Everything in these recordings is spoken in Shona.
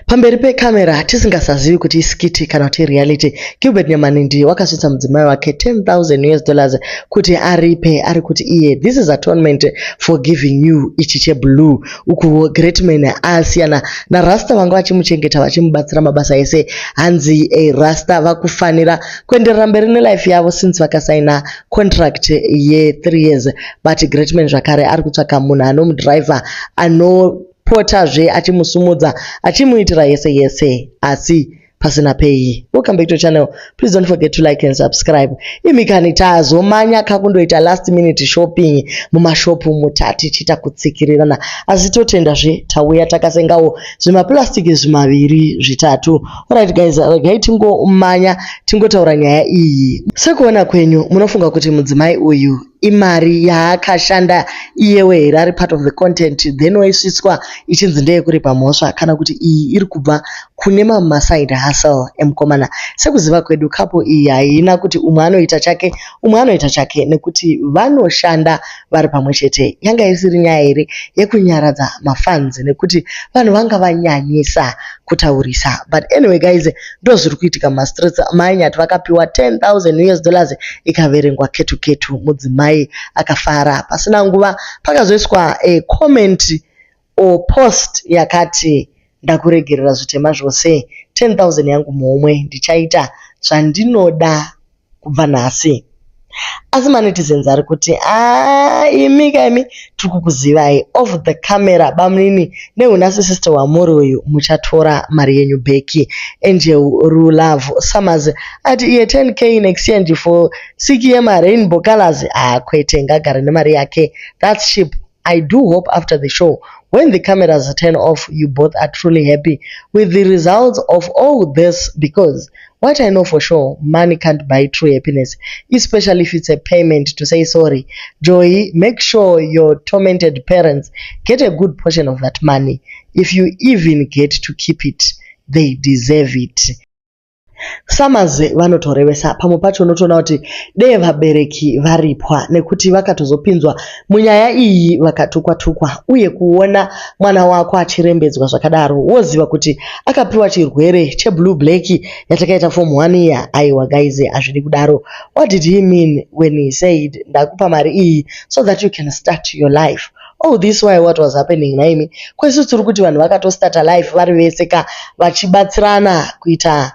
Pamberi pekamera tisingasazivi kuti iskit kana kuti ireality, Gilbert Nyamanindi wakasvitsa mudzimai wake 10,000 US dollars kuti aripe. Ari kuti iye, "This is atonement for giving you ichi cheblue." Ukuwo Greatman asiyana naRasta vanga vachimuchengeta, vachimubatsira mabasa ese. Hanzi Rasta vakufanira kuenderera mberi nelife yavo since vakasaina contract ye3 years, but Greatman zvakare ari kutsvaka munhu anomudhiraivha, anopotazve achimusumudza, achimuitira yese yese, asi pasina pay. Welcome back to channel. Please don't forget to like and subscribe. Imi kani, tazomanya kakundoita last minute shopping mumashopu mutati tichiita kutsikirirana, asi totendazve tauya takasengawo zvimapurasitiki zvimaviri zvitatu. Alright guys, regai tingomanya tingotaura nyaya iyi. Sekuona kwenyu, munofunga kuti mudzimai uyu imari yaakashanda iyewe here, ari part of the content, then waisvitswa ichinzi ndeyekuripa mhosva, kana kuti iyi iri kubva kune mamwe maside hustle emukomana? Sekuziva kwedu, couple iyi haina kuti umwe anoita chake, umwe anoita chake, nekuti vanoshanda vari pamwe chete. Yanga isiri nyaya here yekunyaradza mafans, nekuti vanhu vanga vanyanyisa kutaurisa? But anyway guys, ndo zviri kuitika mumastreets. Mainyati vakapiwa 10,000 US dollars, ikaverengwa ketu ketu, mudzimai akafara. Pasina nguva pakazoiswa a comment or post yakati, "Ndakuregerera zvitema zvose, 10,000 yangu muhomwe, ndichaita zvandinoda kubva nhasi." Asi manetizens ari kuti, "Aa, imi kaimi, tiri kukuzivai off the camera, bamunini neunarcissist hwamuri uyu, muchatora mari yenyu back." Angel Rulove Summers ati iye, "10K in exchange for siki yemarainbow colors? Ah, kwete, ngagare nemari yake, that's cheap. I do hope after the show, when the cameras turn off, you both are truly happy with the results of all this, because what I know for sure, money can't buy true happiness, especially if it's a payment to say sorry. Joy, make sure your tormented parents get a good portion of that money. If you even get to keep it, they deserve it." Summers vanotorevesa. Pamwe pacho unotoona kuti dei vabereki varipwa, nekuti vakatozopinzwa munyaya iyi vakatukwa tukwa. Uye kuona mwana wako achirembedzwa zvakadaro, woziva kuti akapiwa chirwere cheblue black yatakaita form 1 iya, aiwa guys, hazvidi kudaro. What did he mean when he said, "Ndakupa mari iyi so that you can start your life"? All this why, what was happening naimi? Kwesu tiri kuti vanhu vakatostarta life vari vese ka, vachibatsirana kuita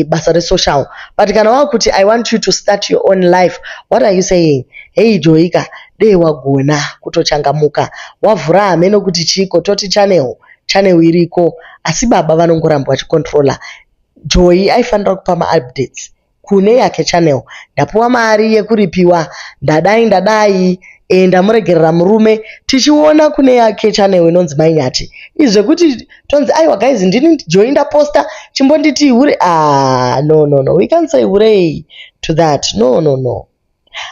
basa resocial. But kana wakuti, "I want you to start your own life," what are you saying? Hey Joika, dei wagona kutochangamuka, wavhura hameno kuti chiko, toti channel, channel iriko, asi baba vanongoramba vachicontrola. Joy aifanira kupa maupdates kune yake channel: "Ndapiwa mari yekuripiwa, ndadai ndadai, ndamuregerera murume," tichiona kune yake channel inonzi Mainyati. Izvi zvekuti tonzi, "Aiwa guys, ndini Joy, ndaposta, chimbonditi hure." Ah, no, no, no, we can't say hurray to that. No, no, no.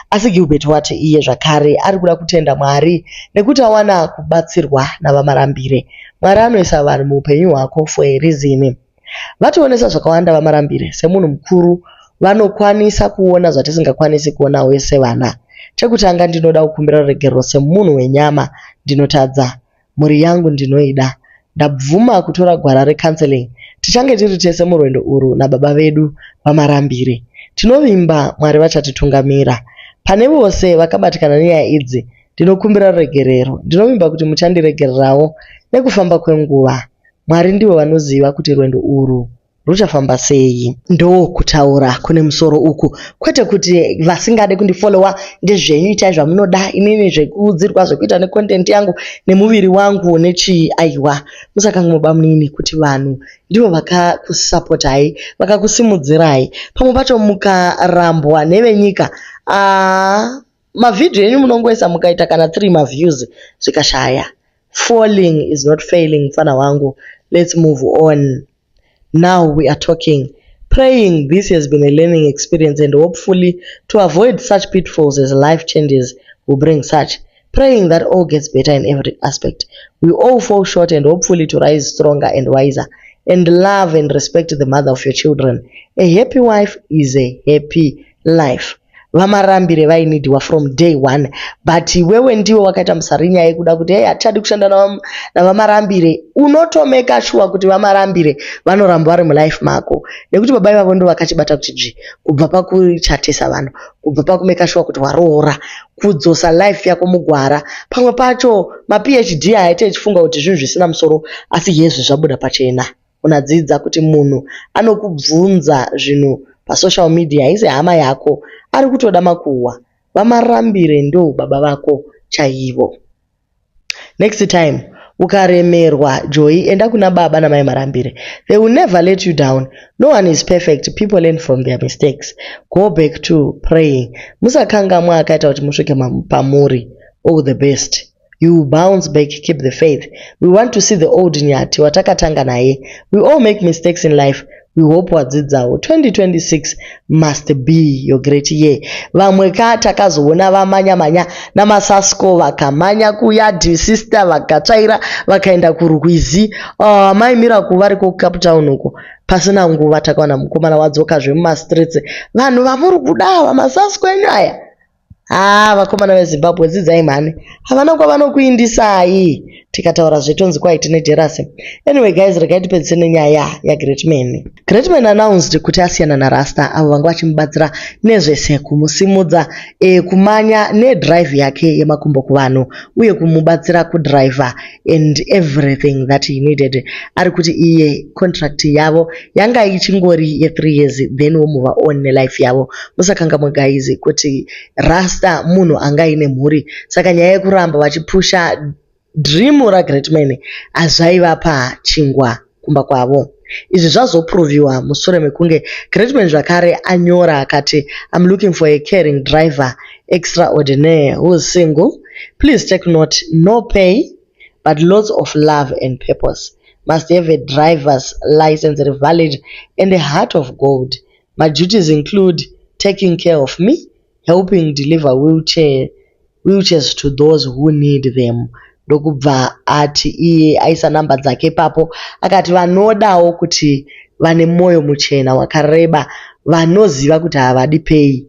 Asi Gilbert wati iye zvakare ari kuda kutenda Mwari nekuti awana kubatsirwa naVaMarambire. Mwari anoisa vanhu muupenyu hwako for a reason. Vationesa zvakawanda VaMarambire. Semunhu mukuru vanokwanisa kuona zvatisingakwanisi kuonawo sevana. Chekutanga, ndinoda kukumbira ruregerero. Semunhu wenyama ndinotadza. Mhuri yangu ndinoida. Ndabvuma kutora gwara recounselling. Tichange tiri tese murwendo urwu nababa vedu VaMarambire. Tinovimba Mwari vachatitungamira. Pane vose vakabatikana nenyaya idzi, ndinokumbira ruregerero. Ndinovimba kuti muchandiregererawo nekufamba kwenguva. Mwari ndivo vanoziva kuti rwendo urwu ruchafamba sei. Ndokutaura kune musoro uku, kwete kuti vasingade kundifollowa ndezvenyu, itai zvamunoda. Inini zvekuudzirwa zvekuita necontent yangu nemuviri wangu nechii, aiwa, musakanganwa bamunini kuti vanhu ndivo vakakusapotai, vakakusimudzirai. Pamwe pacho mukarambwa nevenyika, aa, mavhidhiyo enyu munongoisa, mukaita kana 3 maviews zvikashaya. Falling is not failing, mufana wangu. Let's move on. Now we are talking. Praying this has been a learning experience and hopefully to avoid such pitfalls as life changes will bring such. Praying that all gets better in every aspect. We all fall short and hopefully to rise stronger and wiser. And love and respect the mother of your children. A happy wife is a happy life. VaMarambire vainidhiwa from day one but iwewe ndiwe wakaita musarinya yekuda kuti hey, hatichadi kushanda naVaMarambire. Unotomeka shuwa kuti VaMarambire vanoramba vari mulife mako nekuti baba ivavo ndo vakachibata kuti dzvi kubva pakuchatisa vanhu, kubva pakumeka shuwa kuti waroora, kudzosa life yako mugwara. Pamwe pacho maPhD aite echifunga kuti zvinhu zvisina musoro, asi yezvi zvabuda pachena. Unadzidza kuti munhu anokubvunza zvinhu pasocial media haisi hama yako, ari kutoda makuhwa. VaMarambire ndo baba vako chaivo. Next time ukaremerwa, Joy, enda kuna baba namai Marambire. They will never let you down. No one is perfect. People learn from their mistakes. Go back to praying. Musakangamwa akaita kuti musvike pamuri. All the best. You bounce back. Keep the faith. We want to see the old Nyati watakatanga naye. We all make mistakes in life. We hope wadzidzawo. 2026 must be your great year. Vamwe ka takazoona vamanya-manya namasasco, vakamanya kuyadhi sister, vakatsvaira, vakaenda kurwizi. Mai Miracle variko kuCape Town uko. Pasina nguva takaona mukomana wadzokazve mumastreets. Vanhu vamuri kuda ava masasco enyu aya. Haa, vakomana veZimbabwe, dzidzai mhani, havana kwavanokuindisai. Tikataura zvetonzi kwai tine jealousy. Anyway guys, regai tipedzise nenyaya yaGreatman. Greatman announced kuti asiyana naRasta, avo vanga vachimubatsira nezvese, kumusimudza, kumanya nedrive yake yemakumbo kuvanhu uye kumubatsira kudhiraivha and everything that he needed. Ari kuti iye contract yavo yanga ichingori ye3 years, then vomove on nelife yavo. Musakangamwe guys kuti Rasta munhu anga aine mhuri, saka nyaya yekuramba vachipusha dream raGreatman hazvaivapa chingwa kumba kwavo. Izvi zvazoproviwa mushure mekunge Greatman zvakare anyora akati, "I'm looking for a caring driver extraordinaire who is single. Please take note, no pay but lots of love and purpose. Must have a driver's license valid and a heart of gold. My duties include taking care of me, helping deliver wheelchairs to those who need them." Ndokubva ati iye aisa namba dzake ipapo, akati vanodawo kuti vane mwoyo muchena wakareba, vanoziva kuti havadi pay,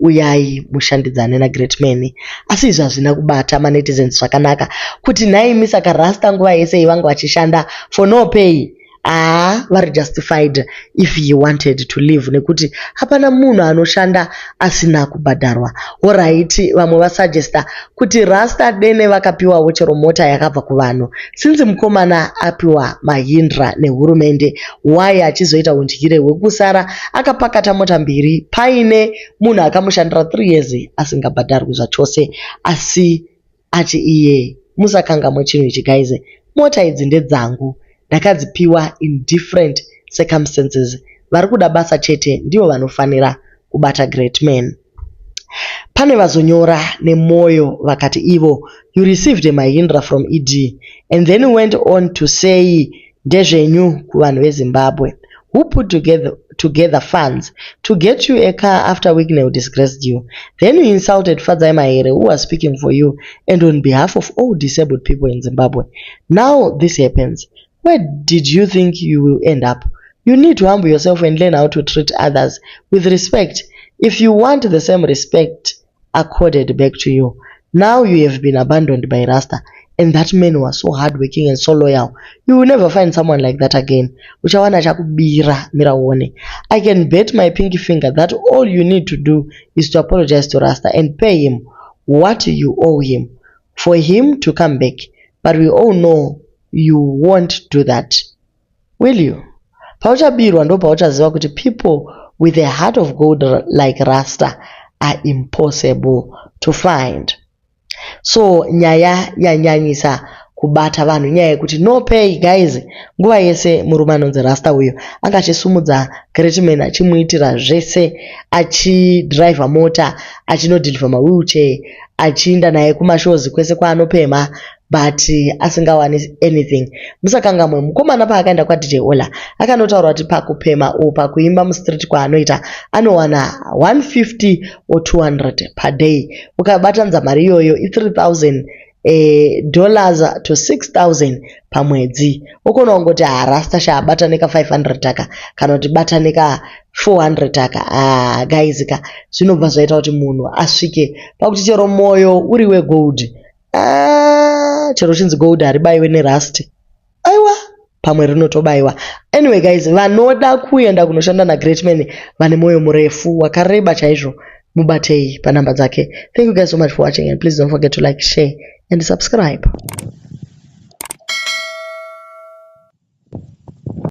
uyai mushandidzane naGreatman. Asi izvi hazvina kubata manetizens zvakanaka kuti nhaimi, saka Rasta nguva yese vanga vachishanda for no pay? Haa, vari justified if he wanted to leave nekuti hapana munhu anoshanda asina kubhadharwa. Alright, vamwe vasuggesta kuti Rasta dene vakapiwawo chero mota yakabva kuvanhu. Since mukomana apiwa Mahindra nehurumende, why achizoita undyire hwekusara akapakata mota mbiri paine munhu akamushandira 3 years asingabhadharwi zvachose? Asi ati iye, musakangamwe chinhu ichi guys, mota idzi ndedzangu, ndakadzipiwa in different circumstances. Vari kuda basa chete ndivo vanofanira kubata Greatman. Pane vazonyora nemwoyo vakati ivo, "You received a Mahindra from ED and then went on to say ndezvenyu kuvanhu veZimbabwe who put together funds to get you a car after Wicknell disgraced you. Then you insulted Fadzai Mahere, who was speaking for you and on behalf of all disabled people in Zimbabwe. Now this happens. Where did you think you will end up? You need to humble yourself and learn how to treat others with respect if you want the same respect accorded back to you. Now you have been abandoned by Rasta, and that man was so hardworking and so loyal. You will never find someone like that again. Uchawana chakubira, mira uone. I can bet my pinky finger that all you need to do is to apologize to Rasta and pay him what you owe him for him to come back. But we all know you won't do that, will you? Pauchabirwa ndo pauchaziva kuti people with a heart of gold like Rasta are impossible to find." So nyaya yanyanyisa kubata vanhu inyaya yekuti no pay guys. Nguva yese murume anonzi Rasta uyu anga achisumudza Greatman, achimuitira zvese, achidhiraivha mota, achinodhilivha mawheelchair, achiinda naye kumashows kwese kwaanopemha, but asingawani anything. Musakangamwe mukomana paakaenda kwaDJ Ola akanotaura kuti pakupemha o pakuimba mustreet kwaanoita anowana 150 or 200 per day. Ukabatanidza mari iyoyo i3000. Dollars to 6000 pamwedzi. Ukona kungoti harasta sha, bata neka 500 aka kana kuti bata neka 400 aka. Ah, guys ka, zvinobva zvaita kuti munhu asvike pakuti chero mwoyo uri wegold, ah, chero chinzi gold haribaiwe nerust, aiwa, pamwe rinotobayiwa. Anyway guys, vanoda kuenda kunoshanda naGreatman, vane mwoyo murefu wakareba chaizvo, mubatei panhamba dzake. Thank you guys so much for watching and please don't forget to like, share and subscribe.